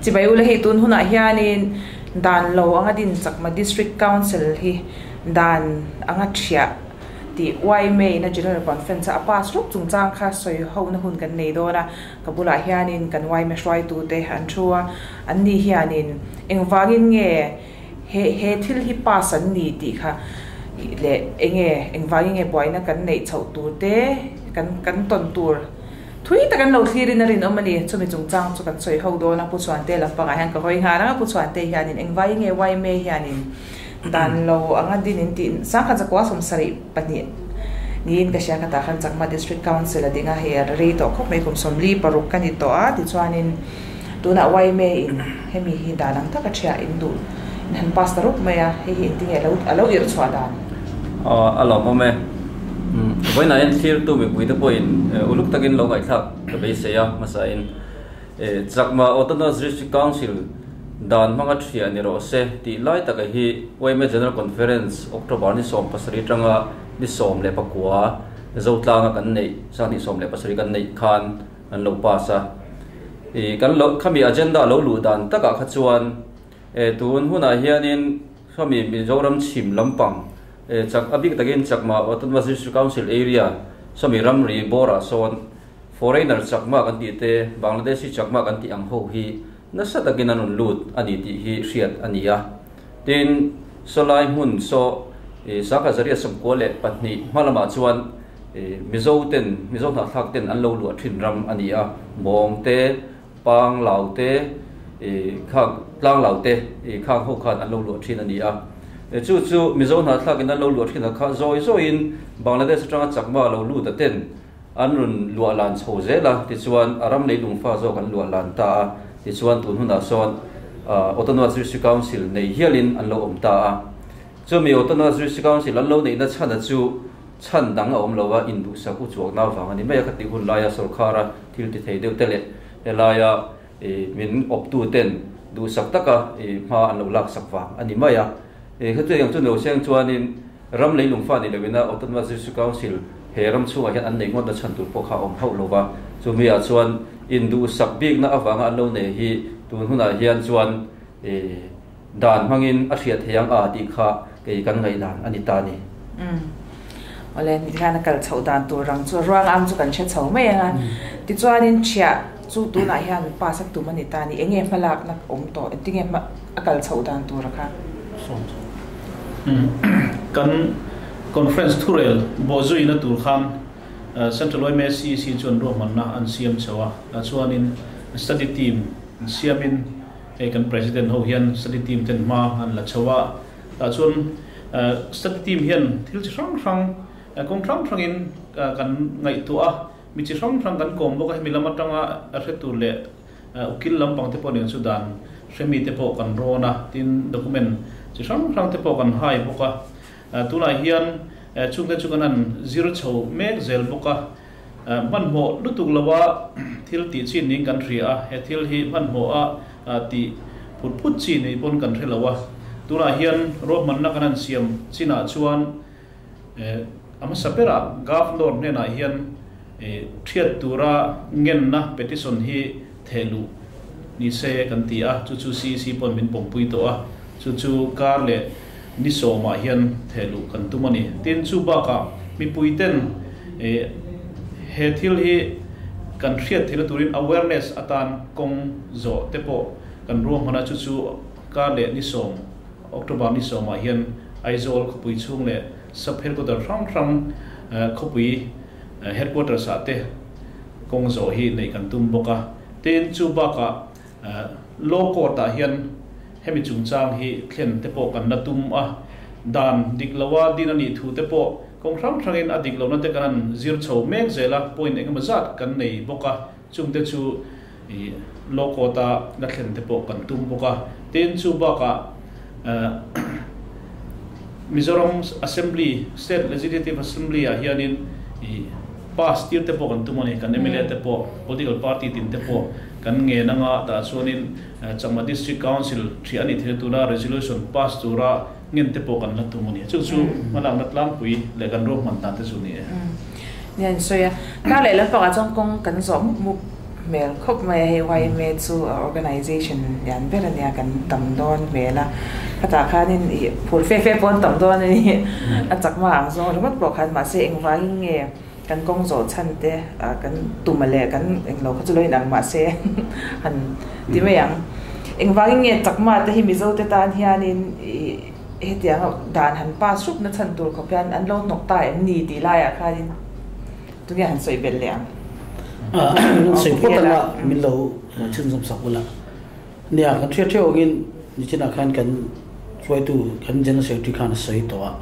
Chibai ula hei tun hunah hianin dan lo anga din Chakma District Council hi dan anga thiah tih yma in a General Conference a a pass rup chungchang kha sawi ho na hun kan nei dawn a, ka bulah hianin kan yma hruaitute an thu a, an ni hianin engvangin nge he he thil hi pass an ni tih kha leh enge engvangin nge buaina kan neih chhoh tur te kan kan tawn tur Thui tak an lo thlirin a rinawm a ni. Chumi chungchang chu kan sawi ho dawn a, Pu Chhuante lampangah hian ka hawi nghal ang a, Pu Chhuante hianin engvai nge YMA hianin dan lo anga din in tih sangkhat zakua 72 niin ka hria ka tah khan Chakma District Council a ding a, hei a rei tawh khawp mai kum 46 ka ni tawh a, tichuanin tunah YMA in hemi hi dan ang taka thiah in duh in han pass ta rup mai a, hei hi engtinge a lo irh chhuah dan? A lawmawm e. Vawiinah hian thlirtu mipuite pawhin uluk takin lo ngaihthlak ka beisei a, hmasain Chakma Autonomous District Council dan hmanga thiah ni rawh se tih lai taka hi yma General Conference October ni 17 atanga ni 19 Zotlanga kan neih, sanghnih 17 kan neih khan an lo pass a. Kan lo khami agenda lo luh dan takah kha chuan tun hunah hianin khami Mizoram chhim lampang Chak a bik takin Chakma Autonomous District Council area sawmi ramri bawrah sawn foreigner Chakma kan tih te, Bangladeshi Chakma kan tih ang ho hi nasa takin an rawn lut a ni tih hi hriat a ni a. Tin, sawlai hmun saw Sangha Zaria 92 hma lamah chuan Mizo ten, Mizo hnahthlak ten an lo luah thin ram a ni a, Mawng te, Pang lau te, khang tlang lau te khang ho khan an lo luah thin a ni a. Chu chu Mizo hnahthlak in an lo luah thin a kha zawi zawiin Bangladesh atanga Chakma lo lut a ten an rawn luah lan chho zel a, tichuan a ram leilung fa zawk an luah lan ta a, tichuan tun hunah sawn Autonomous District Council nei hialin an lo awm ta a. Chumi Autonomous District Council an lo neihna chhan a chu chhan dang a awm lo a, induhsak u chuakna avang a ni mai a, khatih hun laia sorkhara thil ti thei deuh te leh helaia min awptu ten duhsak taka hma an lo laksak vang a ni mai a. Khatiang chu no seng chuanin ram leilung fa ni loina Autonomous District Council he ram chhungah hian an nei ngawtna chhan tur pawh kha a awm hauh lo va. Chumi ah chuan induhsak bikna avanga an lo nei hi tun hunah hian chuan dan hmangin a hriat thei ang a tih kha kei kan ngaihdan a ni ta ni. Umm. Awle, ni hian a kal chhoh dan tur ang chu ruang am chu kan hre chho mai ang a. Tichuanin thiah chu tunah hian pass a tum a ni ta ni. Enge hmalakna awm tawh? Engtinge hma a kal chhoh dan tur a kha? Umm. Kan conference thurel bawhzuina tur khan Central yma CEC chuan ruahmanna an siam chho a. Chuanin study team siamin Hei kan President ho hian study team ten hma an la chho a, tah chuan study team hian thil chi hrang hrang kawng hrang hrangin kan ngaihtuah a, mi chi hrang hrang kan kawm bawk a, hemi lam atanga hre tur leh ukil lampang te pawh nen chu dan hremi te pawh kan rawn a, tin document chi hrang hrang te pawh kan hai bawk a, tunah hian chungte chu kan han zir chho mek zel bawk a. Hmanhmawh lutuk loa thil tih chi niin kan hria a, he thil hi hmanhmawha tih phut phut chi ni pawn kan hre lo a. Tunah hian ruahmanna kan han siam chinah chuan a hmasa berah Governor hnenah hian thiat tura ngenna petition hi theh luh ni se kan ti a, chu chu CEC pawn min pawmpui tawh a, chu chu kar leh ni sawmah hian theh luh kan tum a ni. Tin, chu bakah mipuiten he thil hi kan hriat theihna turin awareness atan kawng zawh te pawh kan ruahman a, chu chu kar leh ni sawm, October ni sawmah hian Aizawl khawpui chhung leh sub headquarter hrang hrang khawpui headquarters ah te kawng zawh hi neih kan tum bawk a. Tin, chu bakah Law court ah hian hemi chungchang hi thlen te pawh kan la tum a, dan dik loa din a nih thu te pawh kawng hrang hrangin a dik lohna te kan han zir chho mek zel a, point engemaw zat kan nei bawk a, chungte chu law court a la thlen te pawh kan tum bawk a. Tin, chu bakah Mizoram Assembly, State Legislative Assembly ah hianin pass tir te pawh kan tum a ni, kan mla te pawh, political party tin te pawh kan ngen anga tah chuanin Chakma District Council thiah a nih theihna tura resolution pass tura ngen te pawh kan la tum a ni. Chu chu hmalakna tlangpui leh kan ruahman dan te chu ni e. Nia in sawi a, kar leh lampangah chuan kawng kan zawh mup mup hmel khawp mai a, hei yma chu organization lian ber a nia kan tam dawn hmel a, khatah khanin ih phur fe fe pawh an tam dawn a ni, a chakma ang zawng ringawt pawh khan mahse engvangin nge kan kawng zawh chhan te kan tum a leh kan englo kha chu lo inang mahse han ti mai ang, engvangin nge chakma te hi Mizo te tan hianin ih hetiang dan han pass hrupna chhan tur khawp hian an lo hnawk ta em ni tih laiah khanin. Tunge han sawi belh leh ang? Min sawi phawt anga min lo chhunzawm sak ula. Nia, kan hriat theuh angin nichinah khan kan hruaitu kan General Secretary khan a sawi tawh a.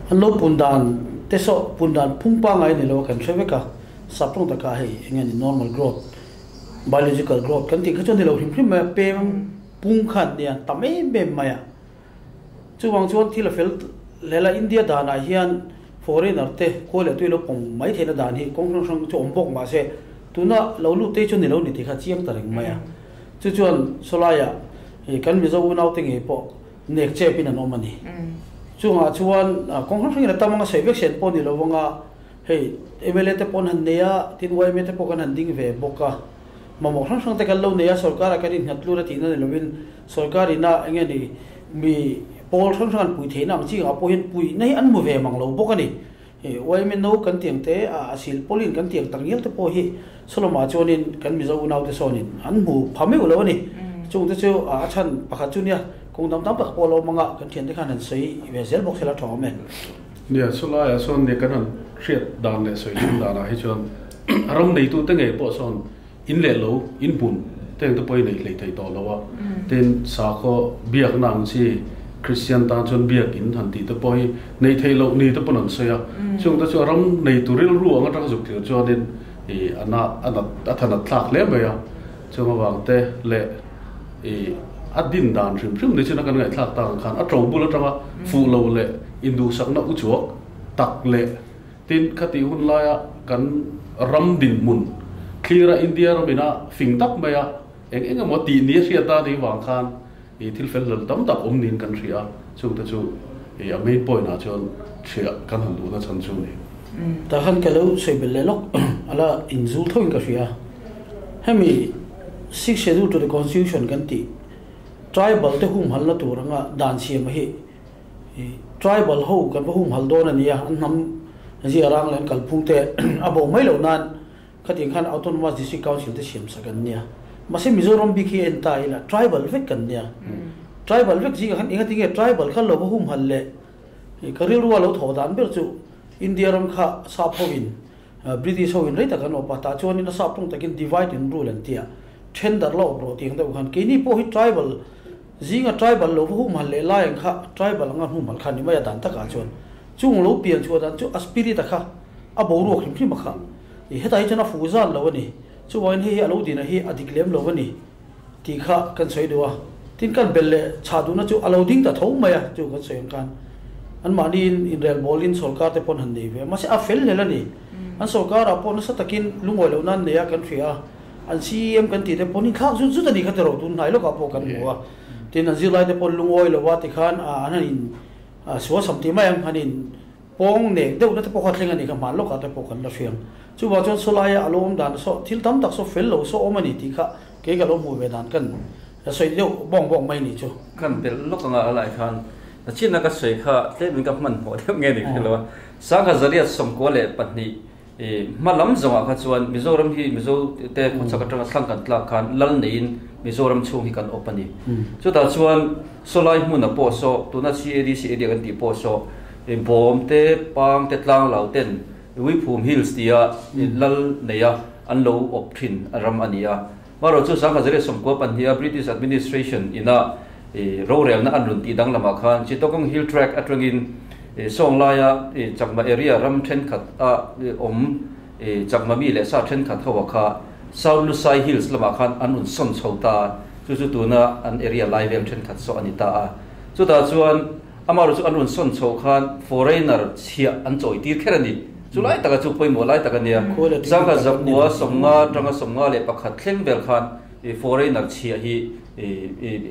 An lo pun dan te saw pun dan phung pangngai ni lo a kan hre vek a. Sap tawng takah hei eng nge ni normal growth, biological growth kan tih kha chuan ni lo hrim hrim mai a, pem pung khan nia tam em em mai a. Chuvang chuan thil a fel hlel a, India danah hian foreigner te khawi leh tui lo pawm mai theihna dan hi kawng hrang hrang chu awm bawk mah se tuna lo lut te chu ni lo ni tih kha chiang ta reng mai a. Chu chuan sawlaiah kan Mizo unau te ngei pawh nek chep in an awm a ni. Chungah chuan kawng hrang hrangin a tam anga sawi vek sen pawh ni lo anga hei mla te pawh an han nei a, tin yma te pawh kan han ding ve bawk a. Mamawh hrang hrang te kan lo nei a, sorkar ah kan innghat lut a tihna ni lovin sorkar ina eng nge ni mi pawl hrang hrang an pui theihna ang chi ah pawh hian puihna hi an hmu ve mang lo bawk a ni. Yma no kan tiang te a sil pawlin kan tiang tak ngial te pawh hi Solomon chuanin kan Mizo unau te sawnin an hmu pha meuh lo a ni. Chung te chu a chhan pakhat chu nia kawng dam tam tak pawh a lo mang a, kan thian te khan han sawi ve zel bawk sela tha awm e. Nia, chulaiah chuan nia kan han hriat dan leh sawi chhun danah hi chuan ram neitute ngei pawh sawn in leh lo, in hmun te engte pawh i neih hlei thei tawh lo a. Tin, sakhaw biakna ang chi Kristian tan chuan biakin han tih te pawh hi neih theih loh ni te pawn an sawi a. Chungte chu a ram neitu rilru ang atanga zuk thlir chuanin ih a na a nat a thanat thlak hle mai a. Chung avangte leh ih a din dan hrim hrim ni china kan ngaihthlak tak ang khan a to bul atanga fuh lo leh induhsakna uchuak tak leh tin khatih hun laia kan ram dinhmun thlira India ramina fing tak maia eng eng emaw tih ni a hriat a nih vang khan ih thil fel hlel tam tak awm niin kan hria a, chungte chu ih a main point ah chuan hriah kan han duhna chhan chu a ni. Tah khan ka lo sawi belh leh lawk ala inzul tho in ka hria. Hemi Sixth Schedule to the Constitution kan tih tribal te humhalna tur anga dan siam hi tribal ho kan va humhal dawn a nia, an hnam zia rang leh an kalphung te a bo mai loh nan khatiang khan Autonomous District Council te siam sak an nia. Mahse Mizoram bik hi en ta ila tribal vek kan nia. Tribal vek zingah khan engatinge tribal kha lo va humhal leh ka rilrua lo thawh dan ber chu India ram kha sap hovin British ho in rei tak an awp a, tah chuanin a sap tawng takin divide and rule an ti a, then darh la awp rawh tih ang deuh khan keini pawh hi tribal zinga tribal lo va humhal leh lai ang kha tribal anga an humhal kha a ni mai a dan takah chuan chung lo pian chhuah dan chu a spirit a kha a boruak hrim hrim a kha i hetah hi chuan a fuh zan lo a ni chuvangin hei hi a lo dina hi a dik lem lo a ni tih kha kan sawi duh a, tin kan belh leh chhah duhna chu a lo ding ta tho mai a, chu kan sawi ang khan anmahniin inrelbawlin sawrkar te pawn han nei ve a, mahse a fel hlel a ni. An sawrkarah pawh nasa takin lungawi loh nan nei a kan hria a, an CEM kan tih te pawn inthlak zut zut a ni kha tiraw tun hnai lawkah pawh kan hmu a, tin an zirlai te pawn lungawi lo a tikhan an han in sual sam tih mai ang han in Pawng nek deuhna te pawh kha thleng a ni kha hman lawkah te pawh kan la hriang. Chuvang chuan sawlaia a lo awm dan saw thil tam tak saw fel lo saw awm a ni tih kha kei ka lo hmuh ve dan kan sawi deuh bawng bawng mai ni chu. Kan belh lawk anga a lai khan nachinna ka sawi kha tlemin ka hmanhmawh deuh nge ni hrelo a. Sangha zariat 92 I hma lam zawngah kha chuan Mizoram hi Mizo te khawchhak atanga thlang kan tlak khan lal neiin Mizoram chhung hi kan awp a ni. Chutah chuan sawlai hmuna pawh saw tuna CADC area kan tih pawh saw bawm te, pang te, tlang lo ten Uiphum Hills tia lal neia an lo awp thin ram a ni a. Marawh chu 1992 a British administration ina rorelna an rawn tih danglamah khan Chittagong Hill Tract atangin Sawnglaia Chakma area ram thenkhat a awm Chakma mi leh sa thenkhat ho ah kha South Lusai Hills lamah khan an rawn sawn chho ta a, chu chu tuna an area lai vel thenkhat saw a ni ta a. Chutah chuan Amaherawh chu an rawn sawn chhoh khan foreigner chhiah an chawi tir kher a ni. Chu lai taka chu pawimawh lai tak a nia. Sangha zakua 50 atanga 51 thleng vel khan foreigner chhiah hi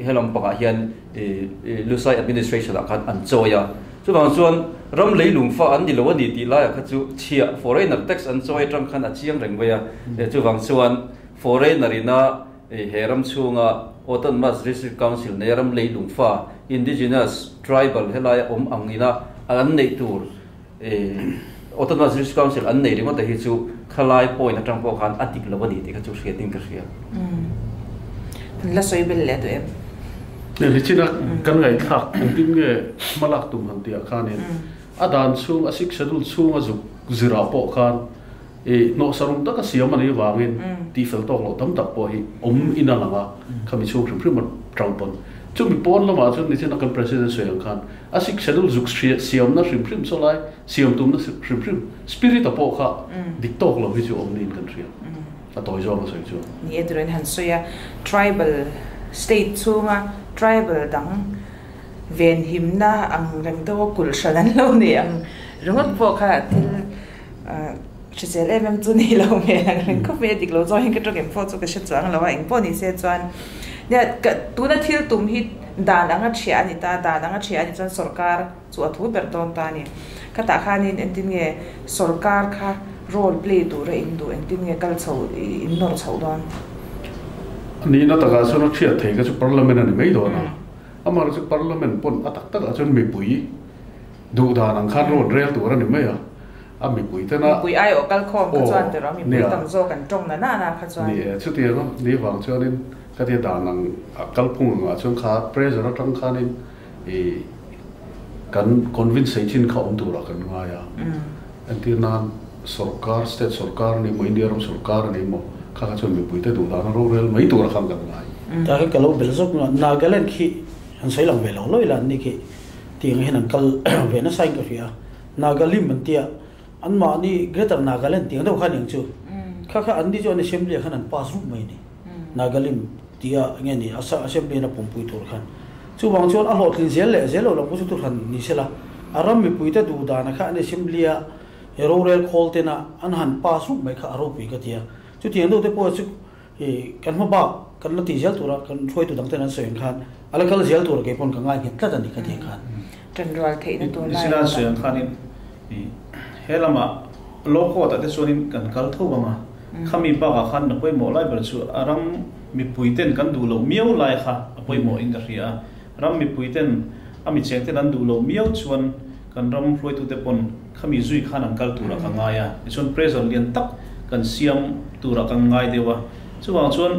helam pangah hian Lusai administration ah khan an chawi a. Chuvang chuan ram leilung fa an ni lo a ni tih laiah kha chu chhiah foreigner tax an chawi atang khan a chiang reng mai a. Chuvang chuan. Foreigner ina he ram chhunga Autonomous District Council nei ram leilung fa indigenous tribal helaia awm ang ina an neih tur Autonomous District Council an nei ringawt te hi chu khalai point atang pawh khan a dik lo a ni tih kha chu hriatin ka hria. La sawi bel leh duh em? Nichina kan ngaihthlak engtin nge hmalak tum han tihah khanin a dan chhung a sik schedule chhunga zuk zirah pawh khan i hnawhsarum taka siam a nih avangin tihfel tawk loh tam tak pawh hi awm in a lang a, khami chhung hrim hrim atang pawn. Chumi pawn lamah chuan nichina kan President sawi ang khan a sik schedule zuk siamna hrim hrim saw lai, siam tumna hrim hrim spirit a pawh kha dik tawk lo hi chu awm niin kan hria. A tawi zawng a sawi chuan. Ni e turin han sawi a, tribal state chhunga tribal dang venhimna ang reng deuha kulh hran an lo nei ang ringawt pawh kha thil Hrisel em em chu ni lo hmel ang reng khawp mai a, dik lo zawng hian ka tawng em pawh chu ka hre chuang lo a, eng pawh ni se chuan nia ka tuna thil tum hi dan anga thiah a ni ta, dan anga thiah a ni chuan sawrkar chu a thu ber dawn ta a ni. Khatah khanin engtin nge sawrkar kha role play tura in duh, engtin nge kal chho in nawr chhoh dawn? Nihna takah chuan a thiat thei kha chu parliament a ni mai dawn a, amaherawhchu parliament pawn a tak takah chuan mipui duh dan ang khan rawn rel tur a ni mai a. A mipui ten a. Mipui aiawh kal khawm kha chuan tiraw, mipui tam zawk an tawng na na kha chuan. Ni e, chutiang a ni vang chuanin ka tia dan ang a kalphung angah chuan kha pressure atang khanin i kan convince thei chin kha awm turah kan ngai a. Entir nan sorkar, state sorkar a ni maw, India ram sorkar a ni maw, kha kha chuan mipui te duh dan a rorel mai turah khan kan ngai. Tah hian ka lo bel zawk a, Nagaland khi an sawi lang ve lo lawih la an ni khi tiang hian an kal ve nasa in ka hria. Nagalim an tia, anmahni Greater Nagaland tih ang deuh khan eng chu kha kha anni chu an assembly ah khan an pass rup mai a ni. Nagalim tia nge ni assembly in a pumpui tur khan. Chuvang chuan a hlawhtlin zel leh zel lo lam pawh chu tur han ni sela, a ram mipuite duh dana kha an assembly a rorel khawl tena an han pass rup mai kha a ropui ka tia. Chutiang deuh te pawh chu kan hma bak kan la tih zel tura kan hruaitu dang ten an sawi ang khan a la kal zel tura kei pawn ka ngai nghet tlat a ni ka tih ang khan. Ṭanrual theihna tur lai Nisina an sawi ang khanin he lamah law court ah te chuanin kan kal tho ang a, khami bakah khan na pawimawh lai ber chu a ram mipui ten kan duh loh miau lai kha a pawimawh in ka hria a, ram mipui ten a mi cheng ten an duh loh miau chuan kan ram hruaitute pawn Khami zui khan an kal turah ka ngai a, tichuan pressure lian tak kan siam turah kan ngai deuh a. Chuvang chuan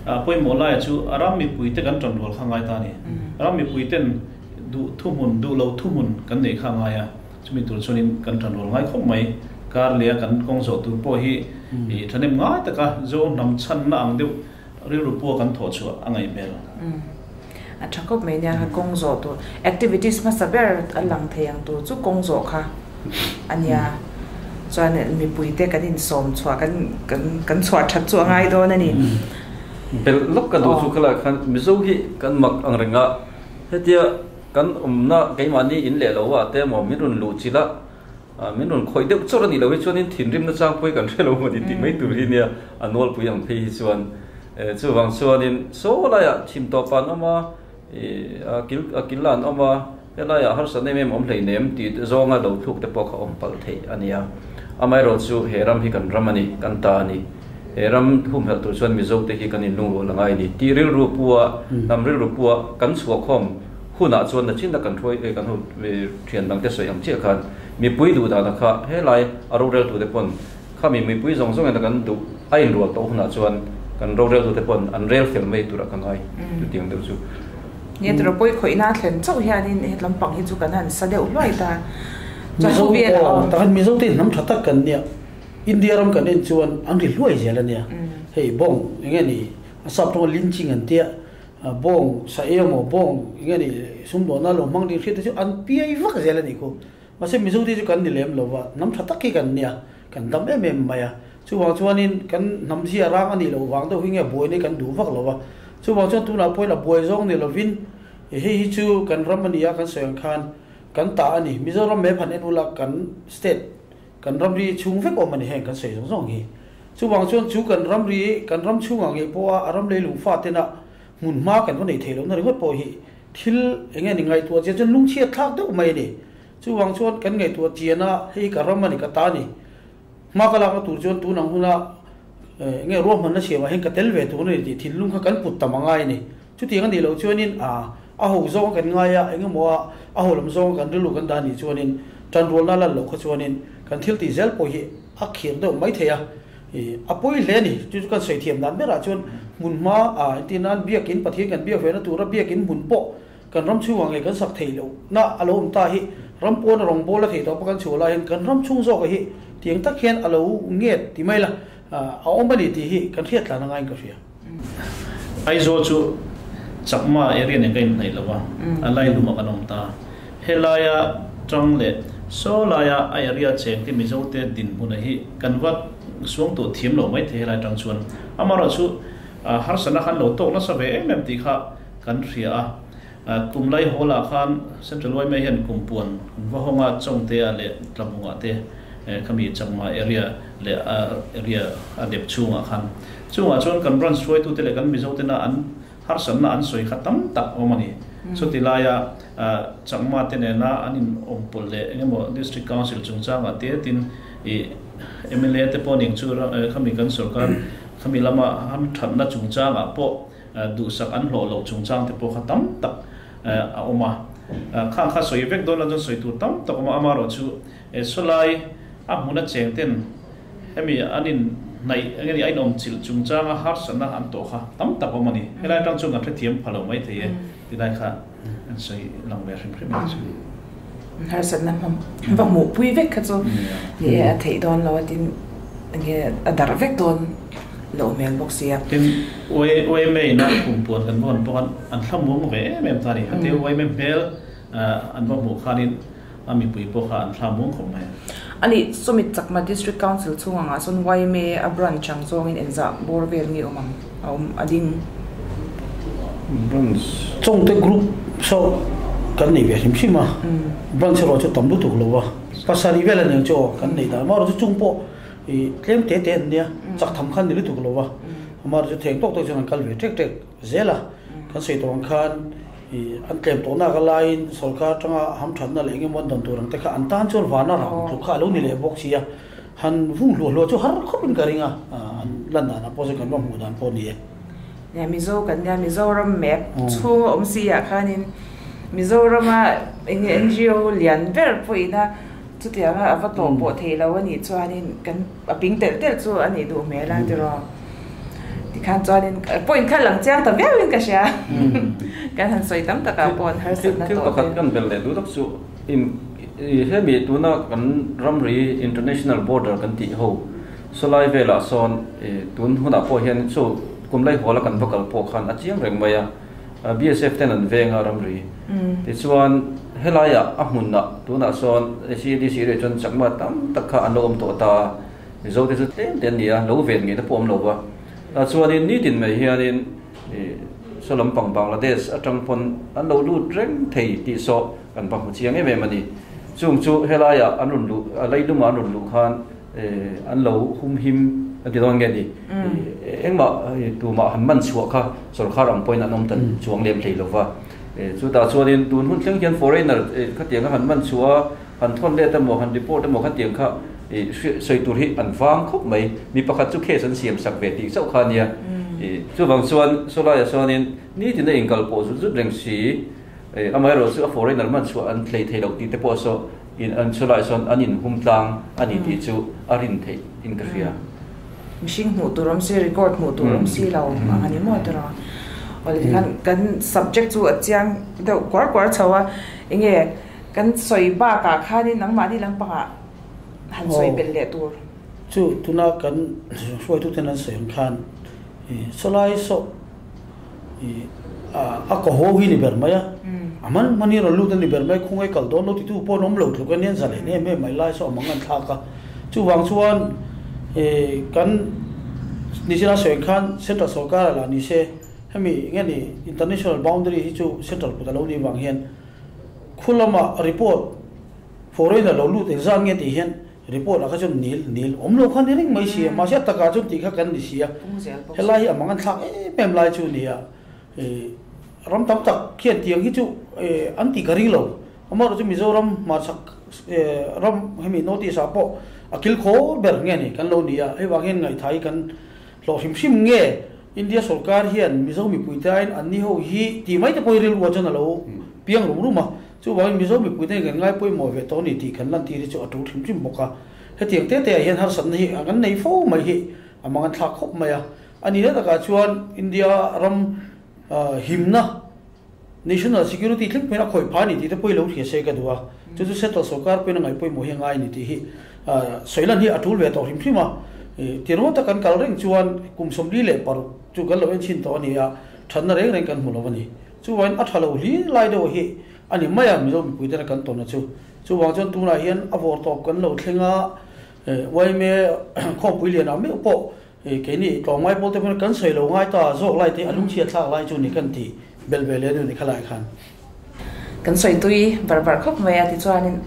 pawimawh laia chu a ram mipuite kan tan rual kha ngai ta a ni. Ram mipuiten duh thuhmun, duh lo thuhmun kan neih kha a ngai a, chumi tur chuanin kan tan rual ngai khawp mai. Kar leh a kan kawng zawh tur pawh hi thahnem ngai taka Zo hnam chhanna ang deuh rilru pua kan thawh chhuah a ngaih hmel. A tha khawp mai nia kha kawng zawh tur activities hmasa ber a lang thei ang tur chu kawng zawh kha a nia chuan mipui te kan insawm chhuah kan kan kan chhuah that chu a ngai dawn a ni. Belh lawk ka duh chu khalai khan Mizo hi kan mak ang reng a, hetia kan awmna keimahni in leh lo ah te emaw min rawn luh chilh a, Min rawn khawih deuh chawrh a nih loh hi chuanin thinrimna chang pawh hi kan hre lo maw tih mai tur hi nia a nawlpui ang phei hi chuan. Chuvang chuanin saw laiah chhim tawp ah an awm a, a kil a kil ah an awm a, helaiah harsatna em em awm hleinem tih zawnga lo thluk te pawh kha awm palh theih a nia. Amaherawhchu chu he ram hi kan ram a ni, kan ta a ni. He ram humhelh tur chuan Mizo te hi kan inlungrual a ngai a ni tih rilru pua, hnam rilru pua kan chhuahkhawm hunah chuan nachin a kan hruai kan ho thian dang te sawi ang chiah khan mipui duh dan a kha helai a roreltu te pawn khami mipui zawng zawng in a kan duh a inrual tawh hunah chuan kan roreltu te pawn an rel fel mai tur a ka ngai chutiang deuh chu. Nge tura pawi khawihna a thlen chauh hianin he lampang hi chu kan han sa deuh hluai ta. Mizo takhan Mizo te hnam tha tak kan nia India ram kan en chuan an ri hluai zel a nia hei bawng enge ni a sap tawnga lynching an tia Bawng sa emaw bawng eng nge ni sumdawnna lo hmang ding hriat te chu an piai vak zel a nih khu. Mahse Mizo te chu kan ni lem lo va, hnam tha tak hi kan nia, kan dam em em mai a. Chuvang chuanin kan hnam zia rang a nih loh vang deuh hi nge buaina hi kan duh vak lo va. Chuvang chuan tunah pawhin a buai zawng ni lovin hei hi chu kan ram a ni a kan sawi ang khan kan ta a ni. Mizoram map han en ula kan state kan ramri chhung vek awm a ni heng kan sawi zawng zawng hi. Chuvang chuan chu kan ramri, kan ram chhungah ngei pawha a ram leilung fatena hmun hma kan va nei thei lohna ringawt pawh hi thil eng nge ni ngaihtuah chian chuan lungchhiat thlak deuh mai a ni. Chuvang chuan kan ngaihtuah chian a, hei hi ka ram a ni, ka ta a ni. Hma ka lakna tur chuan tun ang huna Nge ruahmanna siamah hian ka tel ve tur a ni tih thinlung kha kan put tam a ngai a ni. Chutiang a nih loh chuanin a a ho zawnga kan ngai a, engemaw a a ho lam zawnga kan rilru kan dah nih chuanin tanrualna lan loh kha chuanin kan thil tih zel pawh hi a khir deuh mai thei a, a pawi hle a ni. Chu chu kan sawi thiam dan berah chuan hmunhma a entir nan biakin Pathian kan biak vena tura biakin hmun pawh kan ram chhungah ngei kan sak theih loh na a lo awm ta hi ram pawn a rawn bawl a theih tawh pawh kan chhuah lai hian kan ram chhung zawkah hi tiang tak hian a lo nget ti mai la a awm a ni tih hi kan hriat tlan a ngaiin ka hria. Aizawl chu Chakma area nen ka inhnaih lo a, a lai lumah kan awm ta. Helaia tang leh saw laia a area cheng te Mizo te dinhmuna hi kan va suang tawh thiam lo mai thei helai tang chuan. Amaherawhchu harsatna khan lo tawk nasa ve em em tih kha kan hria a. Kum lai hawl ah khan Central yma hian kum puan kan va hawng a, Chawngte ah leh Tlabung ah te khami Chakma area leh a area a dep chhung ah khan. Chungah chuan kan branch hruaitu te leh kan Mizo tena an harsatna an sawi kha tam tak awm a ni. Chuti laia Chakma te nena an in awm pawlh leh eng emaw District Council chungchang ah te tin ih mla te pawh ning chu khami kan sorkar khami lama hamthatna chungchang ah pawh Duhsak an hlawh loh chungchang te pawh kha tam tak a awm a. Khang kha sawi vek dawn lo chuan sawi tur tam tak a awm a, amaherawhchu sawlai a hmuna cheng ten hemi an in hnaih eng nge a inawm chilh chungchanga harsatna an tawh kha tam tak a awm a ni. Helai atang chuan kan hrethiam pha lo mai thei e ti lai kha an sawi lang ve hrim hrim a ni. Harsatna va hmuhpui vek kha chu ni e a theih dawn lo a tin enge a darh vek dawn loh hmel bawk sia. Tin YMA ina kum puan kan vawn pawh khan an thla muang ve em em ta a ni. Heti YMA hmel an va hmuh khanin a mipui pawh kha an thla muang khawp mai. A nih Sumit Chakma District Council chhung angah sawn YMA a branch ang zawngin engzah bawr vel nge awm ang a awm a ding. Branch. Chawngte group saw kan nei ve hrim hrim a, branch erawh chu tam lutuk lo va, pasarih vel a ni ang chu aw kan nei dan amaherawh chu chung pawh ih tlem te te an nia, chak tham khan ni lutuk lo va, amaherawh chu theng tawk tawk chuan an kal ve ṭek ṭek zel a, kan sawi tawh ang khan ih an tlem tawh nak a laiin sawrkar atanga hamthatna leh eng emaw an dawn tur ang te kha an tan chuan vana rang tluk kha a lo ni leh bawk si a, han vung hluah hluah chu har khawpin ka ring a, an lan danah pawh chuan kan va hmuh dan pawh a ni e. Nia Mizo kan nia Mizoram map chhung a awm si ah khanin Mizorama eng nge NGO lian ber pawhin a chutianga a va tawh pawh thei lo a nih chuanin kan a ping telh telh chu a nih duh hmel a tiraw tikhan chuanin point kha lang chiang ta viau in ka hria kan han sawi tam takah pawh an harsatna tawh. Thil pakhat kan bel leh duh tak chu in hemi tuna kan ramri international border kan tih ho Sawlai velah sawn tun hunah pawh hian chu kum laihuala kan va kal pawh khan a chiang reng mai a, BSF ten an veng a ramri. Tichuan helaiah a hmunah tunah sawn CADC reh chuan chakma tam tak kha an lo awm tawh ta a, Mizo te chu tlem te an ni a, lo ven ngeina pawh awm lo va. Tah chuanin nitin mai hianin saw lampang Bangladesh atang pawn an lo lut reng thei tih saw kan va hmu chiang em em a ni. Chung chu helaiah an rawn luh, leilungah an rawn luh khan an lo humhim a ti dawn nge ni? Engmah tumah han man chhuah kha sawrkar ang pawhin an awm ta chuang lem hlei lo va. Chutah chuanin tun hun thleng hian foreigner khatianga han man chhuah a, han thawn let emaw, han report emaw khatiang kha sawi tur hi an vang khawp mai. Mi pakhat chu case an siam sak ve tih chauh kha a nia. Chuvang chuan sawlaiah sawnin nitin a inkal pawh zut zut reng si, amaherawhchu chu a foreigner man chhuah an hlei thei loh tih te pawh saw In an chulai sawn an in hum tlang a ni tih chu a rin theih in ka hria. Mihring hmuh tur awm si, record hmuh tur awm si lo ang a ni maw tiraw? Awle tikhan kan subject chu a chiang deuh kuar kuar chho a, enge kan sawi bakah khanin nangmahni lampangah han sawi belh leh tur. Chu tuna kan hruaituten an sawi ang khan sawlai sawh a kaw ho hi ni ber mai a, a man man hi rawn lut a ni ber mai, khawngaih kal dawn lo titu pawh an awm lo tluk a nia, zalen em em mai lai saw a mang an thlak a, chuvang chuan kan Nizira sawi khan Central sawrkar ah lah ni se, hemi nge ni International boundary hi chu Central kut a lo nih vang hian khu lama report foreigner lo lut engzat nge tih hian Report ah kha chuan nil nil awm lo kha ni reng mai si a, mahse a takah chuan tih kha kan ni si a, helai hi a mang an thlak em em lai chu nia, ram tam tak khian tiang hi chu an tih ka ring lo, amaherawh chu Mizoram hmarchhak ram hemi North East ah pawh a kil khaw ber nge ni kan lo ni a, hei vang hian ngaihthah hi kan. Hlawh hrim hrim nge India sorkar hian Mizo mipuite aiin anni ho hi tih mai te pawhin rilru ah chuan a lo piang rum rum a. Chuvangin Mizo mipuite hian kan ngai pawimawh ve tawh a ni tih kan lantir hi chu a tul hrim hrim bawk a. Hetiang te te ah hian harsatna hi kan nei fo mai hi a mang an thlak khawp mai a. A nihna takah chuan India ram himna, National Security thleng pawhin a khawih phah a ni tih te pawh hi lo hria se ka duh a. Chu chu Central sorkar pawhin a ngaih pawimawh hi a ngai a ni tih hi sawi lan hi a tul ve tawh hrim hrim a. Tirhmawt tak kan kal reng chuan kum 46 chu kan lo en chhin tawh a ni a, thatna reng reng kan hmu lo a ni. Chuvangin a tha lo hlir lai deuh hi a ni mai a Mizo mipui tena kan tawn a chu. Chuvang chuan tunah hian a vawr tawp kan lo thleng a, yma khawmpui lianah meuh pawh Keini tlawmngai pawl te pawn kan sawi lo ngai ta zawk lai te a lungchhiat thlak lai chu ni kan ti belh ve leh nu ni khalai khan. Kan sawi tui bar bar khawp mai a tichuanin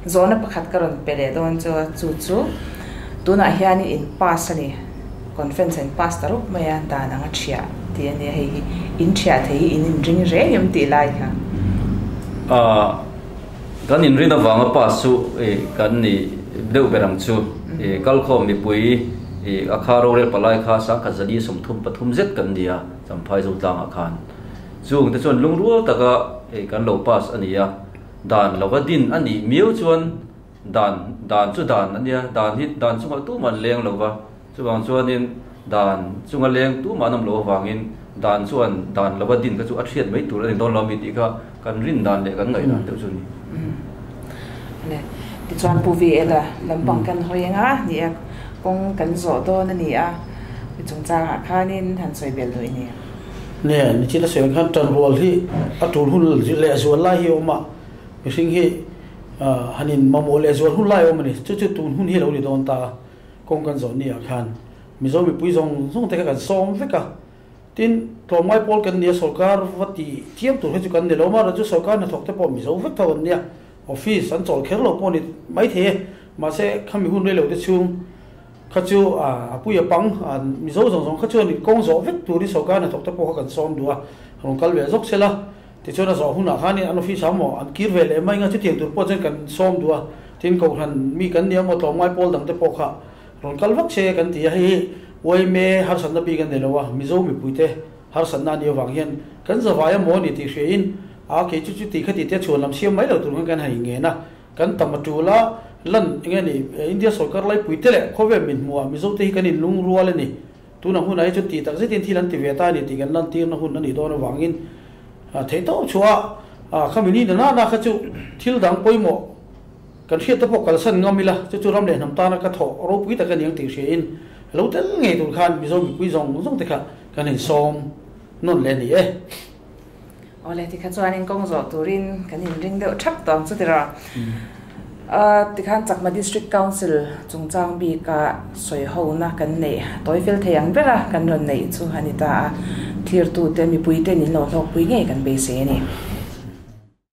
zawhna pakhat ka rawn pe leh dawn chu a chu chu tunah hianin in pass a ni conference ah in pass ta rup mai a dan ang a thiah tih a nia hei hi in thiah thei hi in inring reng em tih lai kha. Kan inrin avanga pass chu kan ni deuh ber ang chu. Kalkhawm mipui a kha rorel palai kha 1133 zet kan ni a, Champhai Zotlangah khan. Chung te chuan lungrual taka kan lo pass a ni a, dan lova din a nih miau chuan dan dan chu dan a nia, dan hi dan chungah tumah an leng lo va, chuvang chuanin dan chunga leng tumah an awm loh avangin dan chuan dan lova din kha chu a hriat mai tur a ni dawn lo a mi tih kha kan rin dan leh kan ngaih dan deuh chu a ni. Le, tichuan Pu VL-a lampang kan hawi eng a, ni a, kawng kan zawh dawn a ni a, mi chungchangah khanin han sawi belh duh i ni. Ne, nichina sawi ang khan tanrual hi a tul hun leh zual lai hi a awm a, mihring hi han in mamawh leh zual hun lai a awm a ni. Chu chu tun hun hi a lo ni dawn ta a, kawng kan zawh ni ah khan Mizo mipui zawng zawng te kha kan sawm vek a. Tin, tlawmngai pawl kan nia sorkar va ti thiam tur hi chu kan ni lo, amaherawhchu sorkar hnathawk te pawh Mizo vek tho an nia, office an chawl kher lo pawh ni maithei e, mahse khami hun rei lo te chhung kha chu a pui a pang, Mizo zawng zawng kha chuan kawng zawh vek turin sorkar hnathawk te pawh kha kan sawm duh a, rawn kal ve zawk sela, tichuan a zawh hunah khanin an office ah maw an kir ve leh mai nga chutiang tur pawh chuan kan sawm duh a, tin kohhran mi kan nia maw tlawmngai pawl dang te pawh kha Rawn kal vak che kan ti a, hei hi yma harsatna bik a ni lo a, Mizo mipuite harsatna a nih avang hian kan zavai a maw a ni tih hriain a kei chu chuti khati te chhuan lam siam mai lo tur khan kan han inngen a, kan tam a tul a, lan eng nge ni India sorkar laipuite leh khawvel min hmuhah Mizote hi kan inlungrual a ni, tunah hunah hi chuan tih tak zetin thil an ti ve ta a ni tih kan lantirna hun a nih dawn avangin theihtawp chhuah a khami ni na na kha chu thil dang pawimawh. Kan hriat te pawh kalsan ngam ila, chu chu ram leh hnam tana ka thawh ropui tak a ni ang tih hriain lo tel ngei tur khan Mizo mipui zawng zawng te kha kan insawm nawn leh a ni e. Awle, tikha chuanin kawng zawh turin kan inring deuh thap tawh ang chu tiraw. Tikhan Chakma District Council chungchang bika sawi hona kan neih tawi fel thei ang bera kan rawn neih chu a ni ta a, thirtute mipuiten in lo hlawkpui ngei kan beisei a ni.